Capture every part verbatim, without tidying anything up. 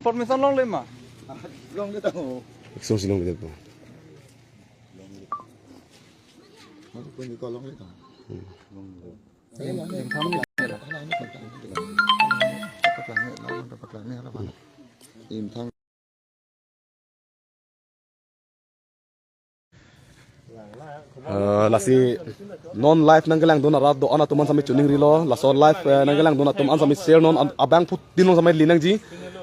Information longle ma? Longle tang. Eksom si longle tang. Mati pun di kolong le tang. Imthang. Eh, lasi non live nangkelangdun arat do-an atum an sami chuning rilo, laso live, eh, nangkelangdun atum an sami share non an-, abangphutin along sami li nangji.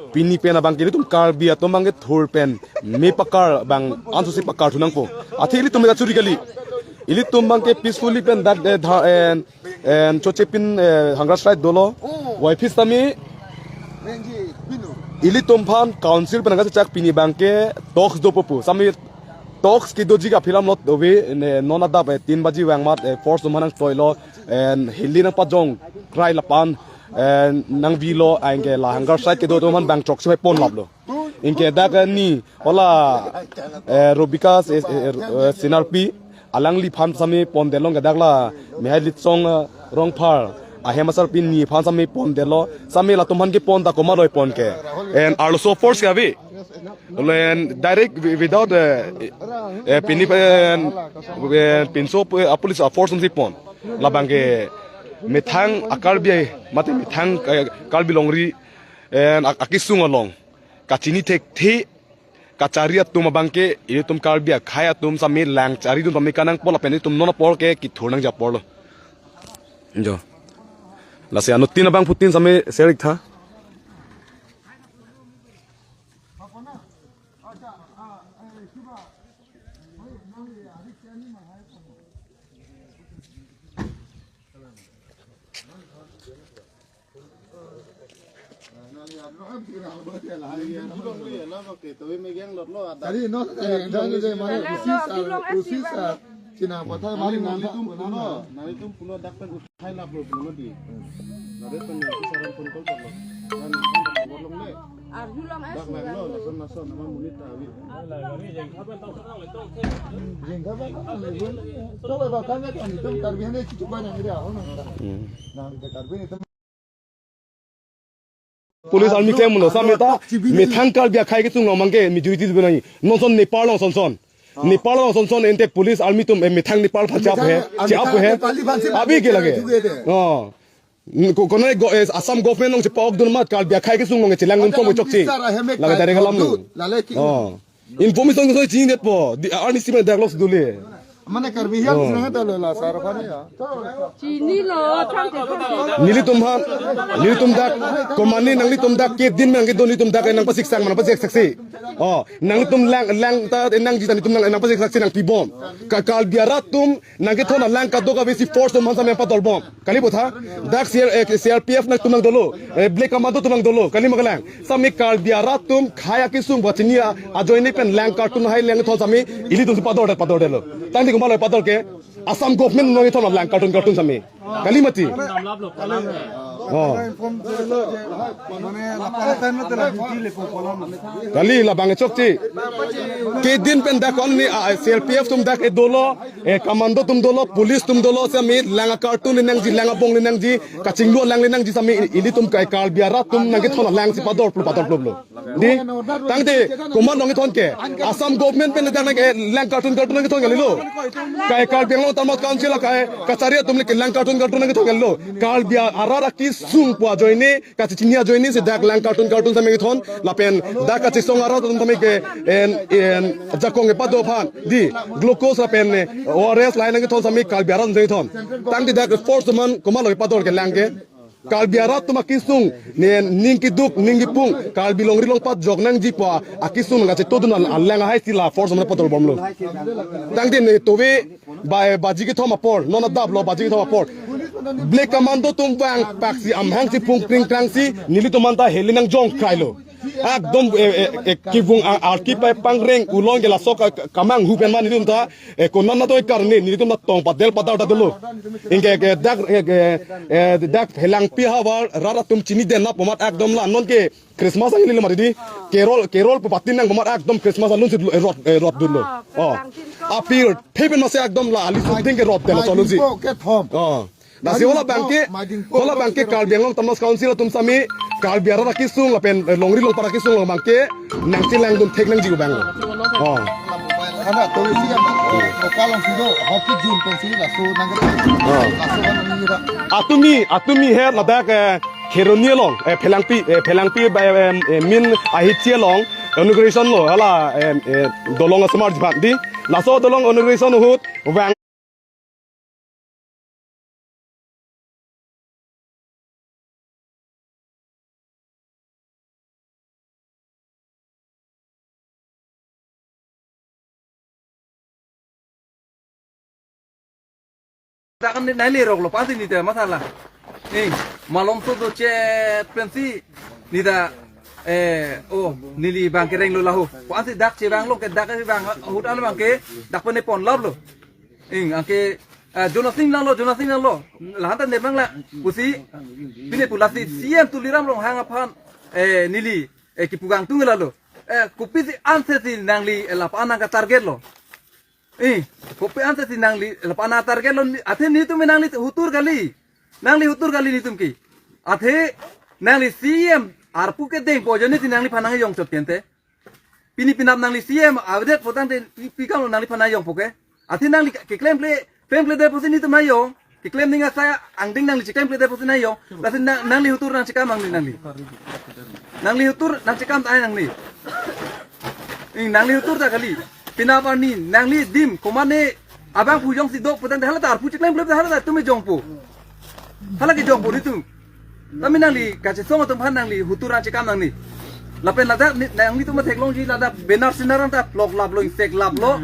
Pini pen abangke ilitum Karbi atum abangke thur pen me pakar abang ansosi pakar thu nangpo. Athe ilitum mega churi kali. Ilitum abangke peacefully pen dak, eh, dha, eh, en choche pin, eh, hunger strike dolo. Wai phis tami ilitum aphan council pen nangkachechak pini abangke talks dopo pu. Sami talks kedoji ke aphi alam lot dove, ne, non adap, eh, tin baji vang mat, eh, force atum aphan nangtoilo, eh, heli nangpajong krai lapen, eh, nangvilo, anke la hunger strike kedo atum aphan bang chokche pon laplo. Anke dak, eh, ni, ola, eh, Robika, eh, eh, eh, Sinarpi, alangliphan sami pondetlo, anke dak la, Mihai Litsong, eh, Rongphar, ahem asarpi niphan sami pondetlo, sami latum aphan kepon ta komat oi pon ke. And arloso force ke ave. And direct wi-, without, eh, eh, pini, eh, eh, pinso, eh, police force si pon. Labangke methang a-Karbi, mate methang, eh, Karbi longri, eh, ak-, akesung along kachini thekthe kachari atum abangke, ilitum Karbi akhei atum sami lang chari atum sami kanangpo lapen ilitum non apor ke kethur nangji apor lo. Jo. Lasi anuttin abangphutin sami share ik tha. Tadi no, eh, dan je mari usi sa, usi sa, China pathai mari nanglitum pulo, nanglitum pulo dak pen uthai laplo pulo di. Nare pen usi saran phone call korlo. Dan phone call korlo le. Arjulong dak lang lo, lason lason nama monit ta avi. Jengka ba kan lebun. Coba ba kan kan itu Karbi hanya cukup banyak dia. Hmm. Nah, kita Karbi itu. Police army klem lo, sami ta methang Karbi akhei kesung along abangke majority tu benai. Non son Nepal along son son. Nepal along son son ente police army atum, eh, methang Nepal aphan chap he, chap he. Abi ke lage. Oh. Ko-, kono go, eh, Assam government along chepa-ok dun mat Karbi akhei kesung along chelang dun song chokche. Lage direct alam lo. Oh. Information ko soi chinidetpo. Di arni simen dak los dule. Mane Karbi Hill sinang ta lo la sar aphan ya. Chinilo, thank you, thank you. Nelitum aphan, nelitum dak, komane nanglitum dak, kedin nangkedo nelitum dak, nangpasik sang, nangpasik saksi. Oh, nanglitum lang, lang ta, nangji ta nelitum nang, nangpasik saksi nangpibom. Ka Karbi arat atum, nangkethon alang kadokave si force atum aphan sami padolbom. Kali botha, dak C R, eh, C R P F nangtum nangdolo, eh, Black Commando atum nangdolo, kali ma kalang. Sami Karbi arat atum khei akesung ba chini a, ajoine pen lang carton hai lang thon sami, ilitum si pador det, pador detlo. Tangte komat lo pador ke, Assam government nangkethon lang carton carton sami. Kali mati. Oh. Kali labang chokche. Kedin pen dak kon ni, ah, C R P F atum dak e dolo, eh, commando atum dolo, police atum dolo, sami lang carton le nangji, lang abong le nangji, kachinglu alang le nangji sami, ilitum kai Karbi arat atum nangkethon alang si pador plo, pador plo plo. Di, tangte, komat nangkethon ke, Assam government pen dak nang, eh, lang carton carton nangkethon kalilo. Kai Karbi Anglong Autonomous Council kai, kachari atum le ke lang carton carton nangkethon kalilo. Karbi arat akesung pu ajoine, kachechini ajoine si dak lang carton carton sami kethon, lapen dak kachesong arat atum sami ke, en, en, jakong kepado aphan, di, glucose lapen, eh, O R S lain nangkethon sami Karbi arat sami kethon. Tangte dak force atum an, komat lo kepador ke lang ke. Karbi arat atum akesung, ne ning keduk, ning kepung, Karbi longri longpat jok nangji pu akesung nangkachetongdun al-, alang hai si la force atum an padorbomlo. Tangte ne tove, ba-, baji kethom apor, non adap lo baji kethom apor. Black Commando atum vangpaksi amhang si pung pring krang si, nelitum anta heli nangjong krailo. Ekdom, eh, eh, eh, kevung a-, arki pai pangreng ulong ke laso ka-, ka-, kamanghu pen ma nelitum ta, eh, konat natoi karne, nelitum ta tong padel padar ta dolo. Anke, ke dak, eh, ke, eh, dak Helangpi havar, rat atum chini den na pu amat ekdom la, non ke Christmas ang lilo mati di, Carol, Carol pu patin nang pu amat ekdom Christmas alun si, eh, rot, eh, rot dunlo. Oh. Apir, thei pen masi ekdom la, ali suding ke rot den la, so alun si. Kethom. Oh. Lasi hala abangke, hala abangke Karbi Anglong Autonomous Council atum sami, Karbi arat akesung lapen, eh, longri longpat akesung abangke nangchelangdun thek nangji abang. Oh. Anak tuh sih yang lokal yang sido, hoki jun pensi langsung nangkep. Oh. Langsung kan ini, Pak. Atumi, atumi he ladak, eh, Kheroni along, eh, Phelangpi, eh, Phelangpi ba, eh, eh, min ahichi along inauguration lo, hala, eh, eh, dolong asomar jibat di. Laso dolong inauguration ahut vang. Dak kan neli rok lo pasi nita masalah. Nih, malomso do chet pensi nita, eh, oh, neli abangke renglo laho. Pasi dak chevanglo ke dak chevang ahut an abangke dak pen ponlaplo. Ing, anke, eh, Jonasing nanglo, Jonasing nanglo. Lahanta nepnang la. Pusi, pine pu lasi C M Tuliram Ronghang aphan, eh, neli, eh, kipu kangtung lalo. Eh, kopisi anse si nangli, eh, lapu-an nangkatarget lo. Eh, kopi anse si nangli, lapu-an nangtarget lo, athe nelitum nangli hutur kali. Nangli hutur kali nelitum ke. Athe, nangli C M arpu kedeng pu ajoine si nangliphan nangjong chot kente. Pini penap nangli C M avedet putangte pi, pi kam nangliphan nangjongpo ke. Athe nangli ke, keklemkle, klemkledet pusi nelitum nangjong. Keklem ning asai angdeng nangli cheklemkledet pusi nangjong. Lasi nang, nangli hutur nangchekam angdeng nangli. Nangli hutur nangchekam ta nangli. Ing nangli hutur ta kali. Penap arni nangli adim komatne abangphu jongsi do putangte hala ta arpu cheklemkle hala ta atum jongpo. Hala kejongpo nelitum. Tame nangli kachesong atum aphan nangli hutur nangchekam nangli. Lapen ladak ni, nanglitum theklongji ladak banner senar ta ploklaplo, ingseklaplo.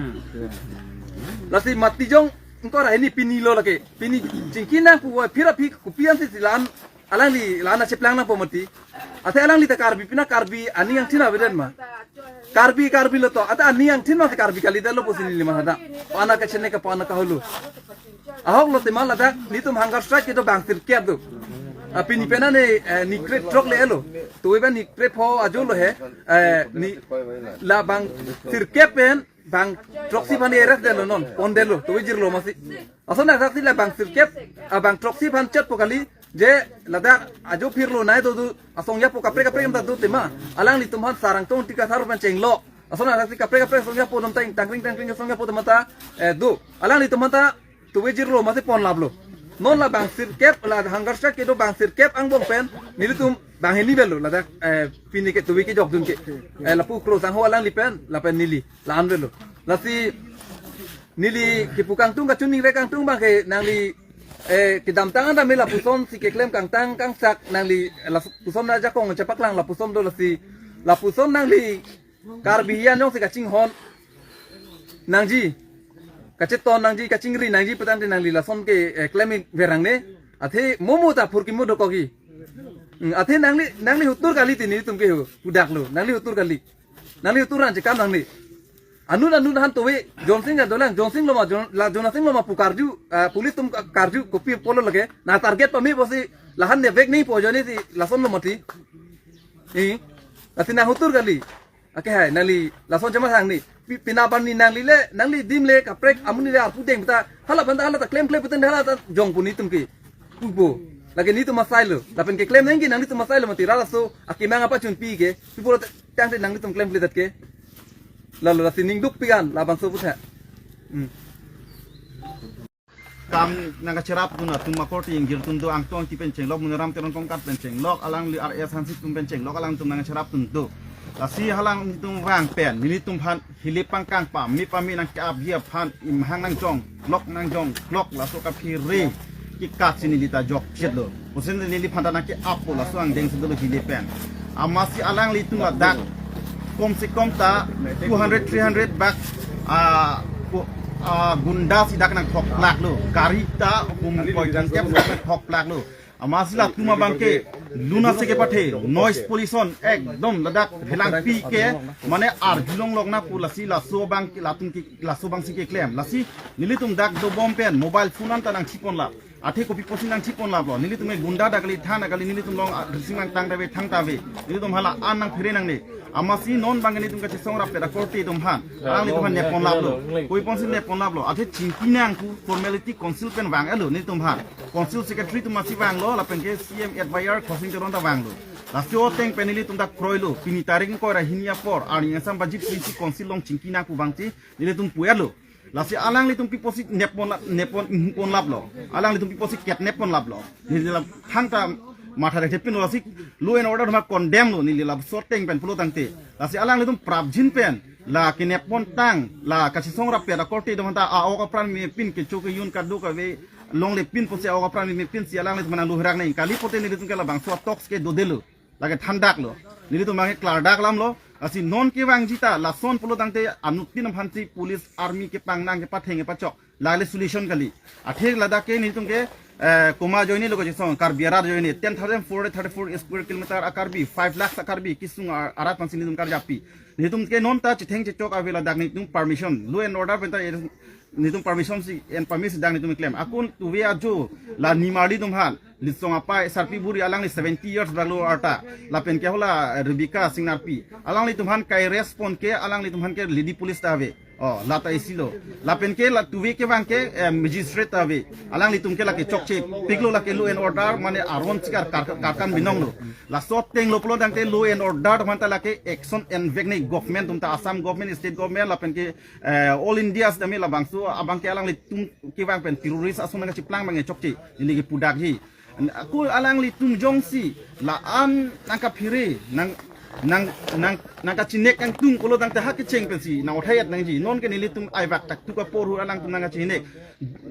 Lasi mati jong ingkoi ra hini pini lo lake. Pini chingki nangpu aphi ra aphi kopi ansi si la-an alangli la-an cheplang nangpo mati. Athe alangli ta Karbi pina Karbi aning angthin avedet ma. Karbi, Karbi lo to. Athe aning angthin ma si Karbi kalidetlo pusi neli mane hadak. Pana kachene ka pana kaholo. Ahok lo tema ladak nelitum hunger strike kedo bang sirkep do. Ah, pini pena ne, eh, ni kre throk le-etlo. Tuve ba ni kre pho ajo lo he. Eh, ni la bang sirkep pen bang throksi aphan arrest detlo non. Pondetlo. Tuve jirlo masi. Ason adak si la bang sirkep, ah, bang throksi aphan chetpo kali. Je ladak ajo phirlo nai do do asong yapo kaprek kaprek ta do tema. Alanglitum aphan sarang tong tika saru pen chenglok. Ason adak si kaprek kaprek asong yapo dom ta ingtangring tangring asong yapo tema ta, eh, do. Alanglitum aphan ta tuve jirlo masi ponlaplo. Non la bang sirkep la hunger strike kedo bang sirkep angbong pen nelitum bang hini avelo ladak, eh, pini ke tuve kejokdun ke. Eh, lapu klo sangho alangli pen lapen neli la-an avelo. Lasi neli kipu kangtung kachiningri kangtung abangke nangli, eh, kedamtang anta me lapuson si keklem kangtang kangsak nangli, eh, lapuson ajakong chepaklang lapuson do lasi lapuson nangli Karbi hian jongsi kachinghon nangji, kacheton nangji, kachingri nangji putangte nangli lason ke, eh, klem verang ne. Athe momo ta phurkimo dokokji. Hmm, athe nangli, nangli hutur kali ti nelitum ke hu, hudaklo. Nangli hutur kali. Nangli hutur nangchekam nangli. Anut anut aphan tuve, Jonsing adolang, Jonsing lo ma, Jon-, la Jonasing lo ma pu karju, ah, police atum ka-, karju, kopi pulo lake. Nangtarget pame pusi, la-an ne vek ni pu ajoine si, lason lo mati. Eh, lasi nang hutur kali. Ake hai, nangli lason chama sang ni. Pi-, penap arni nangli le, nangli adim le, kaprek amonit le arpu deng ta. Hala aphan ta hala ta klemkle putangte hala ta jongpo nelitum ke. Pupo. Lake nelitum asailo. Lapen keklem nangji nanglitum asailo mati ra laso. Akemang apachunpi ke. Pupo la tangte nanglitum klemkledet ke. Lalo lasi ningduk pigan labangso aphuthak. Hmm. Kam nangkacherapdun atum akorte ingjirtun do, Angtong Engti pen chenglok, Monit Ram Teron Kongkat pen chenglok, alangli R S Hansit atum pen chenglok, alangtum nangkacherapdun do. Lasi halangtum vang pen, nelitum aphan hilip pangkang pame pame nangke-apji aphan imhang nangjong, lok nangjong, lok laso kaphere kekat si neli ta jokchetlo. Pusi neliphan ta nangke-appo laso angdeng si dolo hilip pen. Amatsi alanglitum ladak kom se kom ta two hundred, three hundred bak, ah, ko-, ah, gunda si dak nangthokplaklo. Gari ta hum koi jangkep nangthokplaklo. Amatsi latum abangke lun ase kepathe, noise pollution ekdom ladak Phelangpi ke mane arjulong longna pu lasi laso abangke latum ke laso abangsi keklem. Lasi nelitum dak dobom pen mobile phone anta nangchiponla. Athe kopi pusi nangchipon laplo. Nelitum ke gunda dak kali, than dak kali, nelitum along, ah, rising nangtang ta ave, thang ta ave. Nelitum hala an nangphere nangne. Amatsi non abang nelitum kachesong rapet akorte atum aphan, alanglitum aphan neppon laplo. Kopi pusi neppon laplo. Athe chingki nang pu formality council pen vang-etlo nelitum aphan. Council secretary atum amatsi vanglo, lapen ke C M advisor Khosing Teron ta vanglo. Laso ateng pen nelitum ta kroilo, pini tarik ingkoi ra hini apor, arni asam bajip isi council along chingki nang pu abang si nelitum pu-etlo. Lasi alanglitum kopi pusi neppon la-, neppon, ingpon laplo. Alanglitum kopi pusi kidnap pon laplo. Neli la thangta matha thekthe pinlo, lasi law and order atum condemn lo, neli laso ateng pen pulo tangte. Lasi alanglitum prapjin pen la keneppon tang, la kachesong rapet akorte atum aphanta a-ok apran mepin, kecho kejun kadokave longle pin pusi a-ok apran mepin si alanglitum aphan nangluhrak nang. Kali pote nelitum ke labangso a-talks ke dodelo. Lake thandaklo. Nelitum abang ke klardak alamlo. Lasi non kevangji ta lason pulo tangte anuttin aphan si police army kepang nang kepatheng kepachok, lale solution kali. Athe ladak ke nelitum ke, eh, komat ajoinelo kachesong, Karbi arat ajoine, ten thousand four hundred thirty-four square kilometer a-Karbi, five lakhs a-Karbi kesung a-, arat aphan si nelitum karjapi. Nelitum ke non ta chetheng chechok ave ladak, nelitum permission, law and order pen ta, eh, nelitum permission si en permit si dak nelitum klem. Akun tuve ajo la nimarli atum aphan, Litsong apai, sarpi buri, alangli seventy years bak lo arta. Lapen ke hala Rebecca Singnarpi, alanglitum aphan ke-arrest pon ke, alanglitum aphan ke lady police ta ave. Oh, la ta isi lo. Lapen ke la tuve kevang ke, eh, magistrate ta ave. Alanglitum ke lake chokche piklo, lake law and order mane aron chikar kar-, karkan binong lo. Laso ateng lo pulo tangte law and order atum aphanta lake action envek ne government atum ta, Assam government, state government, lapen ke, eh, all India sitame labangso abang ke alanglitum kevang pen terrorist ason nangkachiplang abang ke chokche, neli kepudakji. Ako alanglitum jongsi la-an nangkaphere, nang, nang, nang, nangkachinek nangtung pulo tangte ha kecheng pensi nang-othai-et nangji. Non ke nelitum aivak taktuk apor hu alangtum nangkachinek,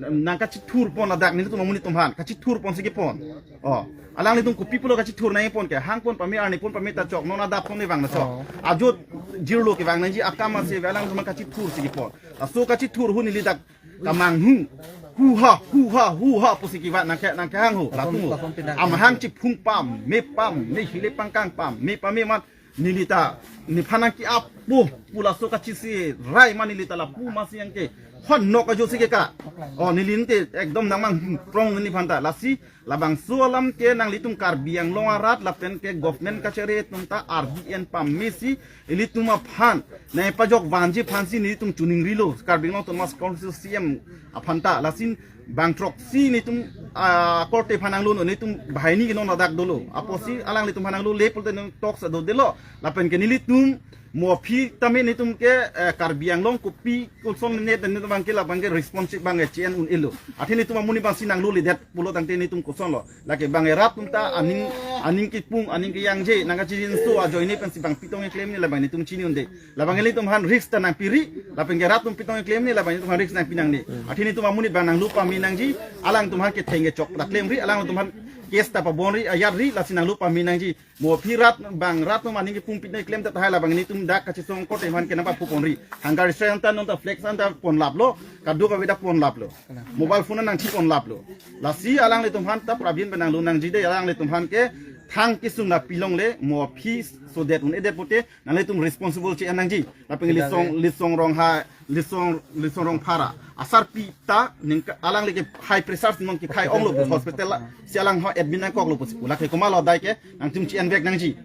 nangkachithur pon ladak nelitum amonit atum aphan, kachithur ponsi kepon. Oh, alanglitum kopi pulo kachithur nangpon ke, hang pon pame, arni pon pame ta chok, non adap pon ni vang na chok. Oh. Ajo jirlo kevang nangji, akam ase ave, alanglitum kachithursi kepon. Laso kachithur hu neli dak kamanghu, hu ha, hu ha, hu ha pusi kevan nangke, nangkehang ho, latum ho. Amahang chiphung pame pame, hile pangkang pame pame amat neli ta nephan nangke-ap pu, pu laso kachisi rai amat neli ta lapu amatsi nangkehongnok ajosi ke ka. Oh, neli ante ekdom nangmang prong neli aphanta. Lasi labangso alam ke nanglitum Karbi Anglong arat lapen ke government kachari atum ta ardi en pamesi ilitum aphan nangpajok vanji aphansi nelitum chiningrilo, Karbi Anglong Autonomous Council C M aphanta. Lasi bang throksi nelitum, ah, korte aphan nanglo, nelitum banghini ke non ladak dolo. Apotsi alanglitum aphan nanglo le pulote non talks dodelo. Lapen ke nelitum mo aphi tame nelitum ke, eh, Karbi Anglong kopi kosonne nelitum abang ke labang ke responsive abang ke chi-en un-elo. Athe nelitum amonit abangsi nangloledet pulo tangte nelitum kosonlo. Lake bang erat atum ta aning, aning kipung, aning keyangje, nangkachinso ajoine pensi bang pitong keklemne labang nelitum chini un-e. Labang ilitum aphan risk ta nangpiri, lapen ke rat atum pitong keklemne labang nelitum aphan risk nangpi nangne. Athe nelitum amonit abang nanglo pame nangji, alangtum aphan ketheng kechok ta klemri, alangtum aphan case ta pabonri, ayatri, lasi nanglo pame nangji. Mo aphi rat, bang rat atum aning kipung pitne klem ta tahai labang nelitum dak kachesong korte aphan ke nangpapu ponri. Hunger strike anta non ta flex anta pon laplo, kadokave ta pon laplo. Mobile phone nangthi pon laplo. Lasi alanglitum aphan ta prapjin pen nanglo nangji dei, alanglitum aphan ke thang kesung nangpi longle, mo aphi sodet un-edet pote, nanglitum responsible chi-en nangji. Lapen ke Litsong, Litsong Rongphar, Litsong, Litsong Rongphar asarpi ta ningka, alangli ke high pressure si non kekhai onglo pu hospital lasi alang ho admit nangkoklo pusi pu. Lake komatlo dei ke nangtum chi-envek nangji.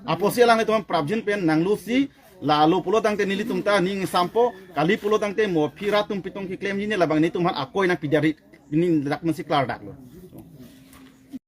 Apotsi alanglitum prapjin pen nanglosi, lalo pulo tangte nelitum ta ning sampo, kali pulo tangte mo aphi rat atum pitong keklemji ne labang nelitum aphan akoi nangpidet ri. Pini dak amatsi klardaklo.